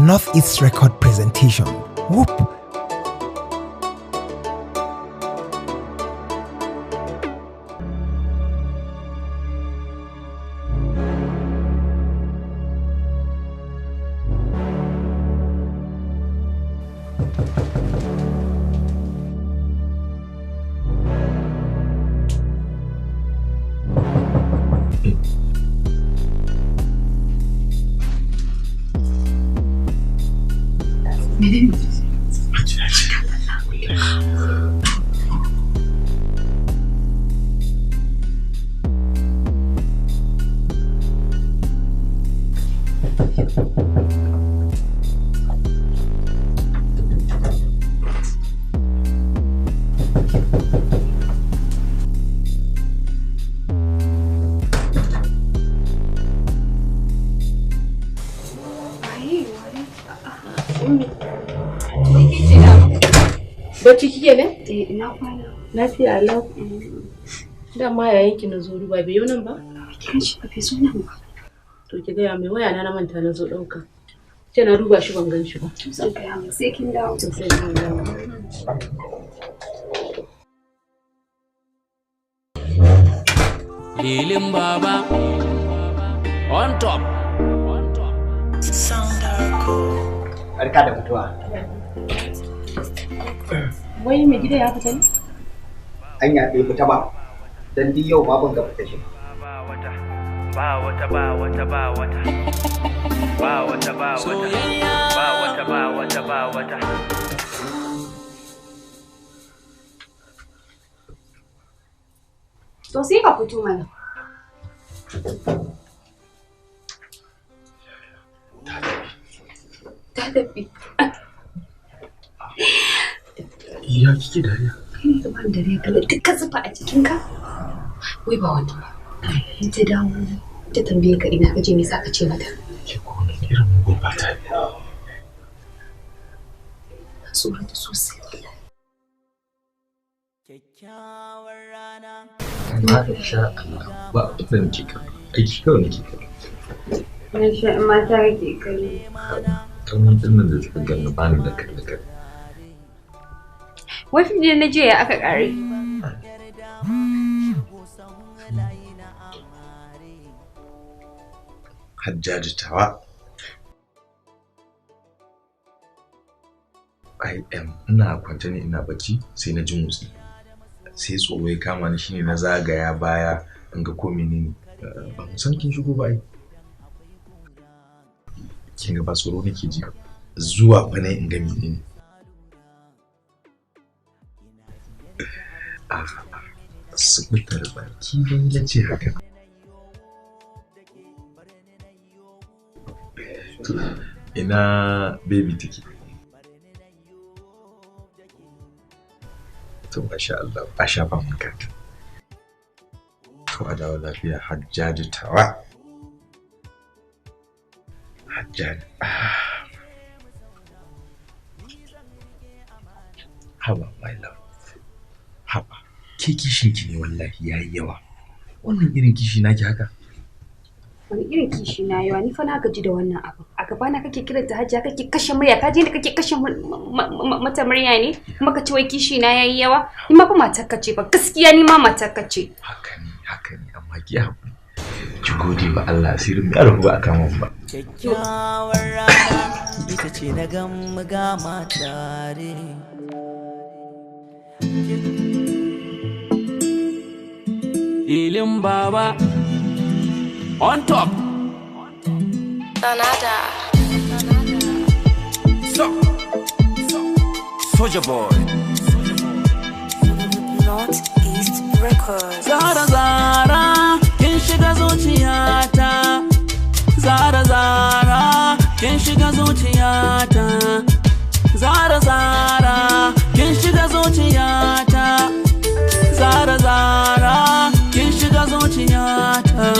Northeast Record presentation. Whoop! Bacci kike ne? Eh, ina kwana. Lafiya lau. Dama yayin ki na zo duba bai yau nan ba? Kin shi ba bai zo nan ba. To ki gaya mai waya na na manta na zo ɗauka. Ce na duba shi ban gan shi ba. Zan gaya mai sai kin dawo. To sai kin dawo. Lilin Baba on top. Barka da mutuwa. Wai mai gida ya fita ne? Anya bai fita ba. Dan di yau ma ban ga fita shi. Ba wata ba wata ba wata ba wata ba wata ba wata ba wata ba wata. To sai ka fito mana. Ta tafi. Ya kike dariya? Kai ka ban dariya kala duk ka zufa a jikinka. Wai ba wannan ba. In ta dawo ta tambaye ka ina kaje me ka ce mata? Ke ko wani irin mugun fata ne. Na tsorata sosai wallahi. Kyakkyawar rana. Masha Allah, ba abin da nake kallo. Aiki kawai nake kallo. Na sha mata kake kallo. Kalman ɗin nan da suka gani ba ni da kalle kalle. Wai fim ɗin na jiya ya aka ƙare? Hajjaji tawa. I am ina kwance ne ina bacci sai na ji motsi. Sai tsoro ya kama ni shine na zagaya baya in ga ko menene. Ban san kin shigo ba ai. Kin ga ba tsoro nake ji. Zuwa fa ne in ga menene. Subutar baki dai na ce haka. Ina baby take? To masha Allah, a shafa mun kanta. To a dawo lafiya Hajjaji tawa. Hajjaji. Haba my love. Haba. Ke kishin ki ne wallahi yayi yawa. Wannan irin kishi naki haka? Wani irin kishi na yawa, ni fa na gaji da wannan abu. A gaba na kake kiranta Hajiya kake kashe murya, ka je ni kake kashe mata murya ne? Kuma ka ce wai kishi na yayi yawa? Ni ma fa matar ka ce ba, gaskiya ni ma matar ka ce. Haka ne amma ki hakuri. Ki gode wa Allah asirin bai rufu ba a kama ba. Kyakkyawar rana ita ce na gan gama tare. Lilin Baba on top. Sanada. So, Soldier Boy. Northeast Records. Zara Zara, kin shiga zuciyata. Zara Zara, kin shiga zuciyata. Zara Zara, kin shiga zuciyata. Zara Zara, kin shiga zuciyata.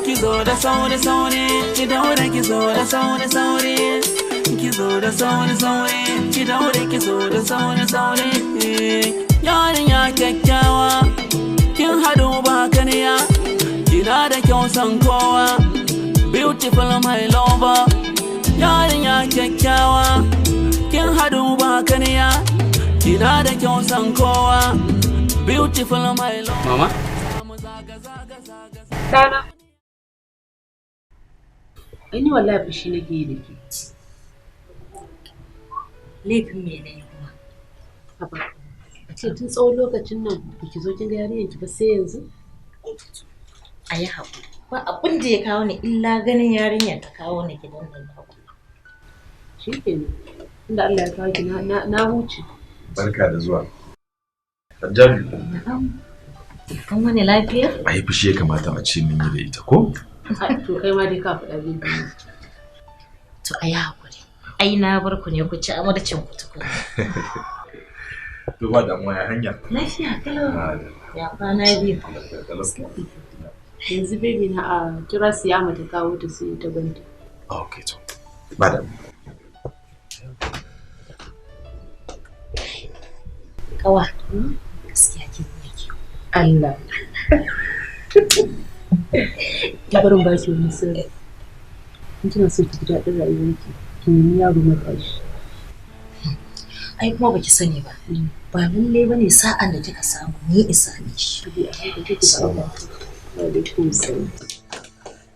Ki zo da sauri sauri, ki daure ki zo da sauri sauri. Ki zo da sauri sauri, ki daure ki zo da sauri sauri. Yarinya kyakkyawa, kin haɗu ba kaniya, kina da kyau san kowa. Beautiful my lover, yarinya Kina da kyau san kowa, beautiful my love. Mama? Ɗana. Ai ni wallahi fushi nake yi da ke. Laifin me ne kuma? Haba. A ce tun tsawon lokacin nan ba ki zo kin ga yarinyar ki ba sai yanzu? A yi haƙuri. Ba abin da ya kawo ni illa ganin yarinyar ta kawo ni gidan nan da haƙuri. Shi kenan. Tunda Allah ya kawo ki na huce. Barka da zuwa. Hajjaju. Na'am. An wani lafiya? Ai fushi ya kamata a ce mun yi da ita ko? To kai ma dai ka faɗa biyu. To a yi haƙuri. Ai na bar ku ne ku ci amarcin ku tukuna. To ba damuwa ya hanya. Lafiya kalau. Ya kwana biyu. Yanzu baby na a kira Siyama ta kawo ta sai ta ganta. Okay to. Ba damuwa. Kawa. Gaskiya kin yi kyau. Allah. Ki barin ba ki wani sirri. In kina so ki ji daɗin rayuwarki, ki nemi yaro matashi. Ai kuma baki sani ba. Ba lallai bane sa'an da kika samu ni in same shi. Wa alaikum salam.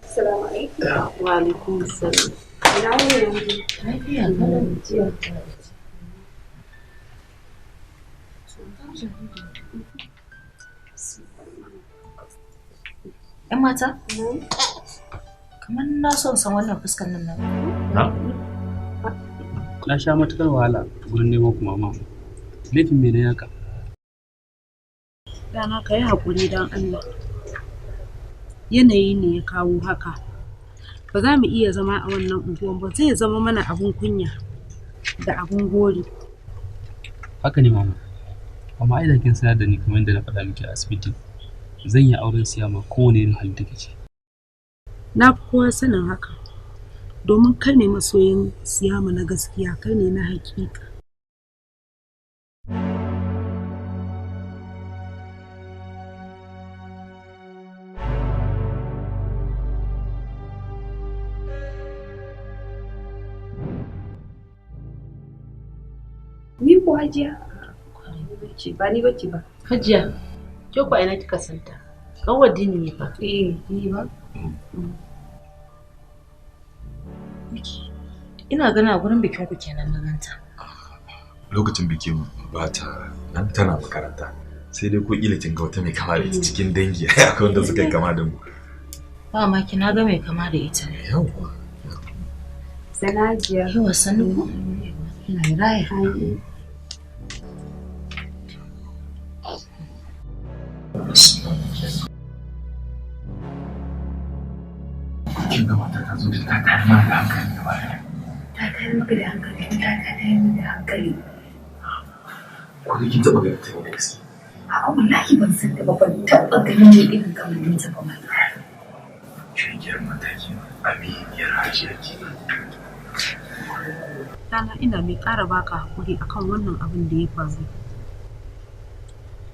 Assalamu alaikum. Wa alaikum salam. Ina wuni? Lafiya kalau. ‘Yan mata? Kamar na son san wannan fuskar nan na. Na sha matukar wahala gurin neman ku mama. Laifin me na yaka? Ɗana ka yi haƙuri don Allah. Yanayi ne ya kawo haka. Ba za mu iya zama a wannan unguwan ba, zai zama mana abun kunya da abun gori. Haka ne mama. Amma ai da kin sanar da ni kamar yadda na faɗa miki a asibiti. Zan yi auren Siyama kowane irin hali take ciki. Na fi kowa sanin haka. Domin kai ne masoyin Siyama na gaskiya, kai ne na haƙiƙa. Ni ko Hajiya? Ba ni bace ba. Hajiya, ke ku a ina kika santa? Ƙanwar Dini ne fa. Eh, ni ba. Ina gana a gurin bikin ku kenan na ganta. Lokacin bikin ba ta nan tana makaranta. Sai dai ko kila kin ga wata mai kama da ita cikin dangi ai akwai wanda suka yi kama da mu. Ba ma ki na ga mai kama da ita. Yawwa. Sana Hajiya. Yawa sannu ku. Ina raya. Kin ga mata ta zo ta tayar mana da hankali gaba ɗaya. Ta tayar maka da hankali, ta tayar maka da hankali. Ko dai kin taɓa ganin ta ne da gaske? A'a wallahi ban san ta ba, ban taɓa ganin mai irin kamannin ta ba ma. Shigiyar mata kenan, aminiyar Hajiya kenan. Ɗana ina mai ƙara baka haƙuri akan wannan abin da ya faru.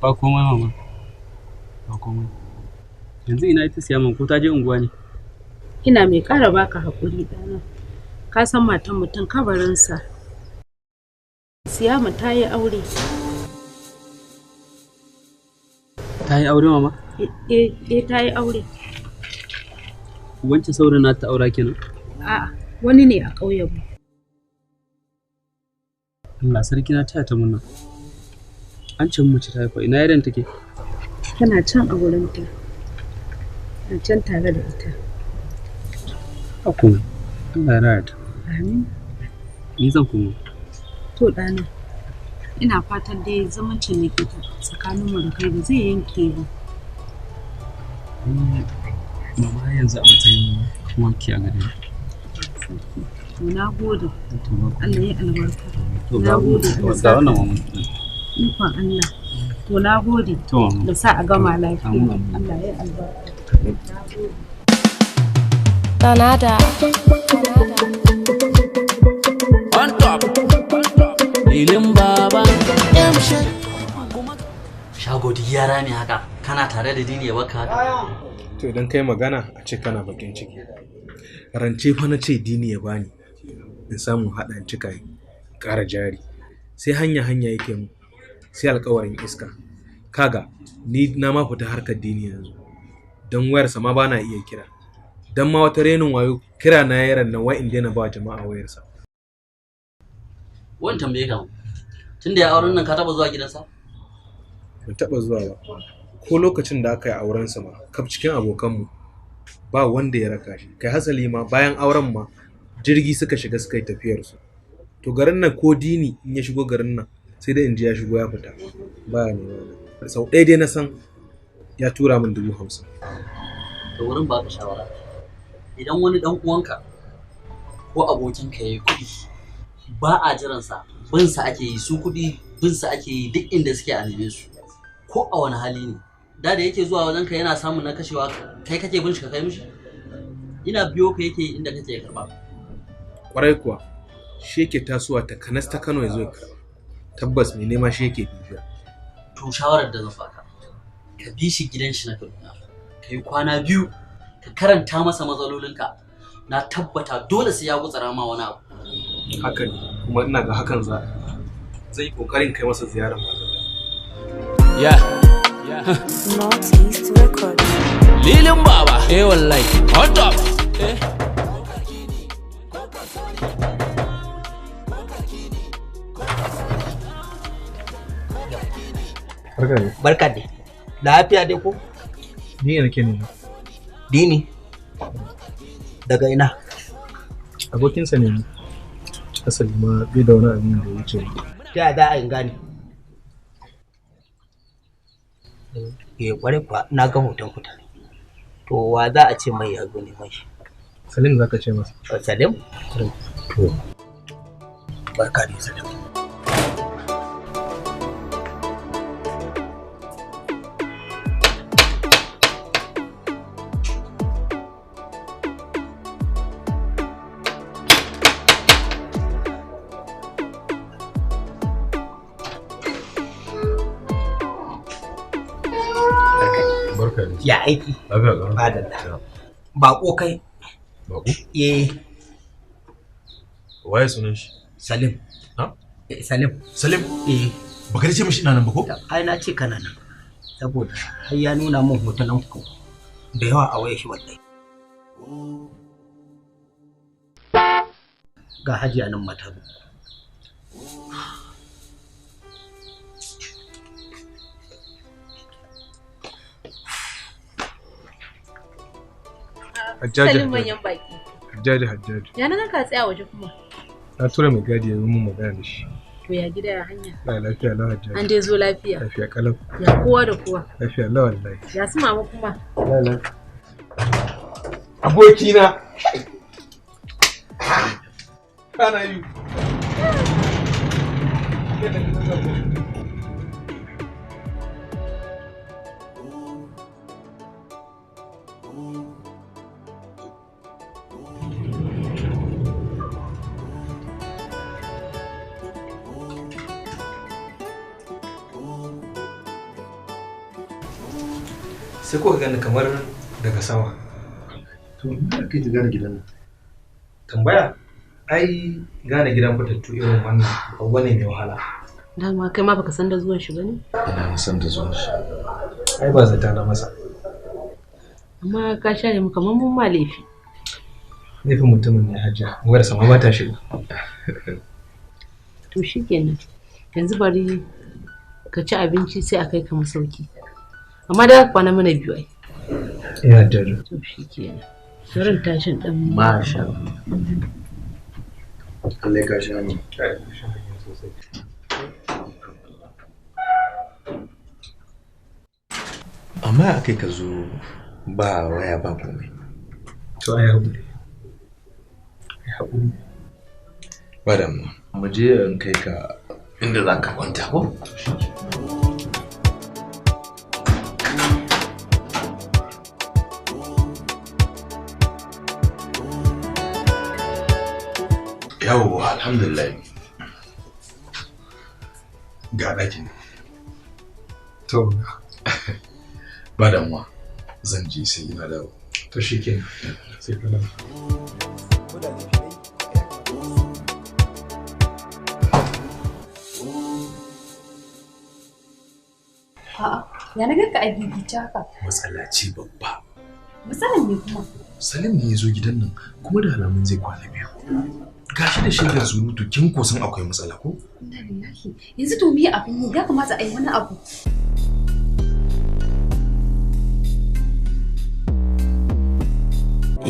Ba komai mama. Ba komai. Yanzu ina ita Siyaman ko ta je unguwa ne? Ina mai ƙara baka haƙuri ɗana. Ka san matan mutum kabarinsa. Siyama ta yi aure. Ta yi aure mama? Eh, ta yi aure. Wancan saurin na ta aura kenan? A'a, wani ne a ƙauyenmu. Allah sarki na taya ta murna. An ce mace ta haifa ina yaron take? Tana can a wurinta. Tana can tare da ita. Ba komai. Allah ya raya ta. Amin. Ni zan koma. To ɗana, ina fatan dai zumuncin da ke tsakaninmu da kai ba zai yanke ba. Mama har yanzu a matsayin uwarki a gare ni. To na gode. Allah ya albarka. To Na gode. Allah ga sa wannan mama. Ikon Allah. To na gode. To mama. Da sa a gama lafiya. Amin, amin. Allah ya albarka. Na gode. Danada. On top. Lilin baba. Shago duk yara ne haka, kana tare da Dini ya baka haka. To idan kai magana a ce kana bakin ciki. Rance fa na ce Dini ya bani in samu haɗa in cika in ƙara jari. Sai hanya hanya yake mu. Sai alƙawarin iska. Kaga ni na ma fita harkar Dini yanzu. Don wayarsa ma ba na iya kira. Don ma wata renin wayo kira na yaran nan wai in daina ba jama'a wayarsa. Wani tambaye ka, tunda ya auren nan ka taba zuwa gidansa? Ban taɓa zuwa ba. Ko lokacin da aka yi aurensa ma, kaf cikin abokanmu ba wanda ya raka shi. Kai hasali ma bayan auren ma jirgi suka shiga suka yi tafiyarsu. To garin nan ko Dini in ya shigo garin nan sai dai in ji ya shigo ya fita. Baya nema na. Sau ɗaya dai na san ya tura min 50,000. To wurin baka shawara. Idan wani dan uwanka ko abokinka ya yi kuɗi ba a jiransa, bin sa ake yi, su kuɗi bin sa ake yi duk inda suke a neme su. Ko a wani hali ne. Da yake zuwa wajenka yana samun na kashewa, kai kake bin shi ka kai mishi? Ina biyo ka yake inda kake karba. Kwarai kuwa, shi yake tasowa ta kanas ta Kano ya zo ya karba. Tabbas mai nema shi yake bibiya. To shawarar da zan baka, ka bi shi gidan shi na Kaduna, ka yi kwana 2 ka karanta masa matsalolinka, na tabbata dole sai ya gutsara ma wani abu. Haka ne, kuma ina ga hakan za zai yi kokarin kai masa ziyarar bazata. Yeah. Northeast Records. Lilin Baba. Eh wallahi. Hot up. Eh. Barka ne. Barka dai. Lafiya dai ko? Ni ne nake nema. Dini. Daga ina? Abokinsa ne ni. Asali ma bai da wani abin da ya wuce ni. Ta yaya za a in gane? Eh kwarai kuwa na ga hoton ku tare. To wa za a ce mai ya zo neman shi? Salim za ka ce masa. Salim? To. Barka dai Salim. Barka ne. Ya aiki? Lafiya ƙalau. Madalla. Baƙo kai? Baƙo? Eh. Waye sunan shi? Salim. Ha? Eh, Salim. Salim? Eh. Baka ce mishi ina nan ba ko? Ai na ce kana nan. Saboda har ya nuna min hotunan ku da yawa a wayar shi wallahi. Ga Hajiya nan mata zo. Hajjaji. Salim manyan baki. Hajjaji Hajjaji. Ya na ka tsaya waje kuma. Na tura mai gadi ya yi mun magana da shi. To ya gida ya hanya. Na lafiya lau Hajjaji. An dai zo lafiya. Lafiya kalau. Ya kowa da kowa. Lafiya lau wallahi. Ya su mama kuma. La Abokina. Kana yi. Sai kuka gani kamar daga sama. To ina kai ta gane gidan nan. Tambaya? Ai gane gidan fitattu irin wannan abu ne mai wahala. Dama kai ma baka san da zuwan shi bane? Ina na san da zuwan shi. Ai ba zata na masa. Amma ka share mu kamar mun ma laifi. Laifin mutumin ne Hajiya. Wayar sama ba ta shiga. To shikenan. Yanzu bari ka ci abinci sai a kai ka masauki. Amma da kwana mana biyu ai. Eh Hajjaju. To shikenan. Shirin tashin dan Masha Allah. Allah ya kashi hannu. Amma ya kai ka zo ba waya ba komai. To ai haƙuri. Ai haƙuri. Ba damuwa. Mu je in kai ka inda za ka kwanta ko? Yawwa, alhamdulillah. Ga ɗakin. To. Ba damuwa. Zan je sai ina dawo. To shikenan. Sai ka dawo. Ya na ganka a gigice haka. Matsala ce babba. Matsalan me kuma? Salim ne ya zo gidan nan kuma da alamun zai kwana biyu. Gashi da shaidar surutu kin ko san akwai matsala ko? Inna lillahi. Yanzu to me abin yi? Ya kamata a yi wani abu.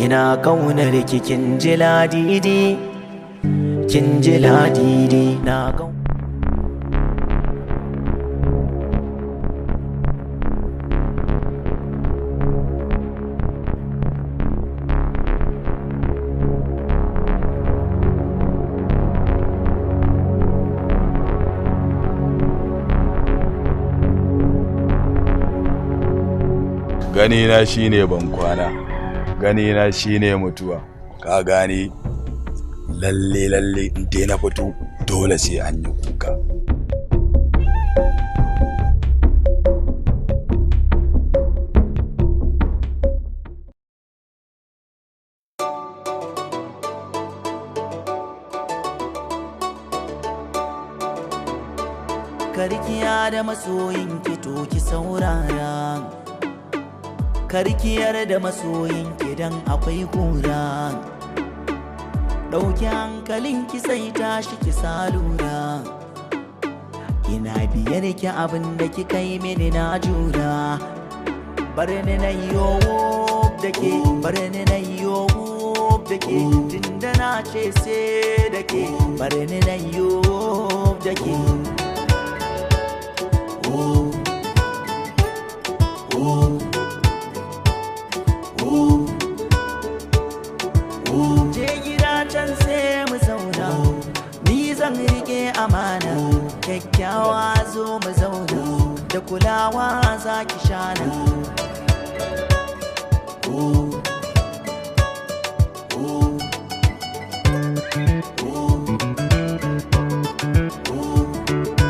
Ina kaunar ki kin ji ladidi, kin ji ladidi na kau. Ganina shine ban kwana, ganina shine mutuwa. Ka gane, lalle lalle in dai na fito dole sai an yi kuka. Karkiya da masoyinki to ki saurara. Karkiyar da masoyinki dan akwai kura. Ɗauki hankalinki sai tashi ki salura. Ina biyar ki abin da kika yi mini na jura. Bar ni na yo da ke, bar ni na yo da ke, tunda na ce sai da ke, bar ni na yo da ke. Oh, oh, oh, oh. Je gida can sai mu zauna, ni zan rike amana, kyakkyawa zo mu zauna, da kulawa za ki shana. Oh, oh, oh, oh.